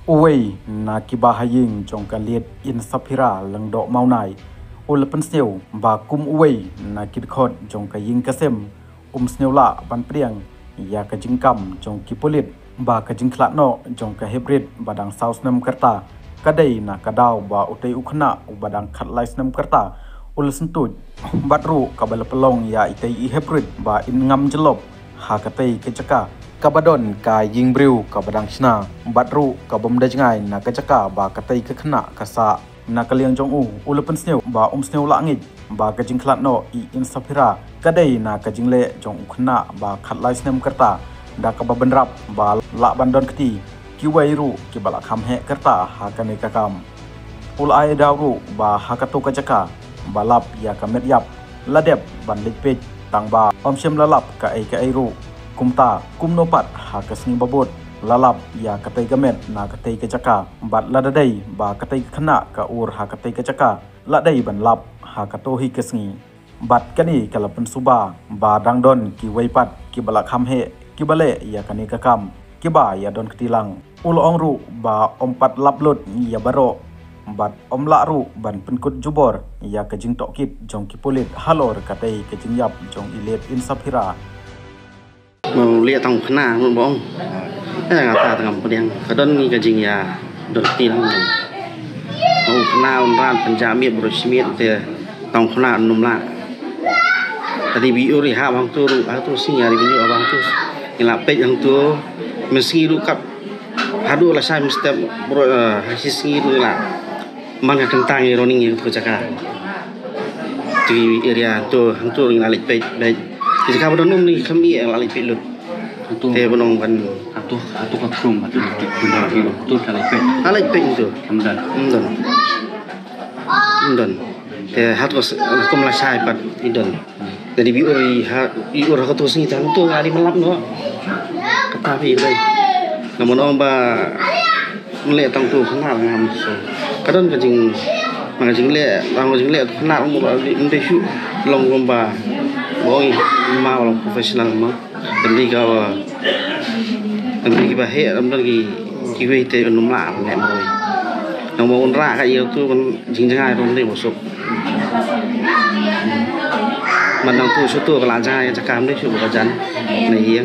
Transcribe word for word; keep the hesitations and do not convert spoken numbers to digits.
Uwei na ki bahaïing jong ka Late Insaphira Lyngdoh Mawnai u la pynsngew ba kum uwei na ki dkhot jong ka ïing ka sem, um sngew lah ban pdiang ïa ka jingkam jong ki pulit ba ka jingkhlad noh jong ka hep rit ba dang saw snem ka rta ka dei na ka daw ba utei u khynnah uba dang khatlai snem ka rta u la syntuid, bad ruh kaba la pynlong ïa itei i hep rit ba in ngam jyllop ha katei ka jaka kaba don ka ïing briew kaba dang shna, bad ruh kabym da jngai na ka jaka ba katei ka khynnah ka sah. Na ka liang jong u, u la pynsngew ba um sngew lah ngeit ba ka jingkhlad noh i Insaphira ka dei na ka jingleh jong u khynnah ba khatlai snem ka rta, da kaba bynrap ba lah ban don kti kiwei ruh kiba la kham heh ka rta ha kane ka kam. U la ai daw ruh ba ha kato ka jaka ba lap ïa ka met ïap la dep ban leit peit, tang ba ym shym la lap kaei kaei ruh. Kumta kumno pat ha ka sngi ba bud la lap ïa katei ka met na katei ka jaka, bad lada dei ba katei ka khynnah ka ur ha katei ka jaka, la dei ban lap ha kato hi ka sngi. Bad kane ka la pynsuba ba dang don kiwei pat kiba la kham heh kiba leh ïa kane ka kam kiba ïa don kti lang. U la ong ruh ba ym pat lap lut ïa baroh bad ym lah ruh ban pynkut jubor ïa ka jingtohkit jong ki pulit halor katei ka jingïap jong i Late Insaphira. Ba u leh tang u khynnah mut ba ong. Eh, nga ta tang ngam pdiang. Ka don ngi ka jingïa don kti lang. Ba u khynnah un ran pynjah miet baroh shi miet te tang u khynnah un ym lah. Ka dei ba ïoh ri ha bang tu ruh, ha tu sngi ïa ri bynjuh ha bang tu. Ngi la peit hangtu mynsngi ruh kap. Haduh la shai mynstep baroh, eh, ha shi sngi ruh ngi la. Man ka kyntang ïa ro ning ïa ka jaka. Ti area tu, hangtu ngi la leit peit, peit. Ki jaka ba don um ni kham ïa la leit peit lut. Atu, Te ba nong ban atu, atu ka khrum, atu, atu, atu ka lai pet. Ha leit peit tu. Amdan. Amdan. Amdan. Te hat ko s-, kum la shai pat i don. Jadi bi ur i ha, i ur ha ka tu sngi tang tu ngali malap no. Kata bi lai. Namun ong ba Ngi leh tang tu khynnah ngam so. Ka don ka jing, ma ka jingleh, tang ka jingleh tu khynnah mo ba ym dei shu long kumba ba ong i ma ba long professional ma. Dang di ka ba, dang di ki ba heh, dang di ki, kiwei te ban ym lah ban leh marwei. Nang ba un rah ka ïa tu ban jingjngai dang dei ba suk. Man dang tu shu tu ka la jngai ka jaka ym dei shu ba ka jan. Na ïa.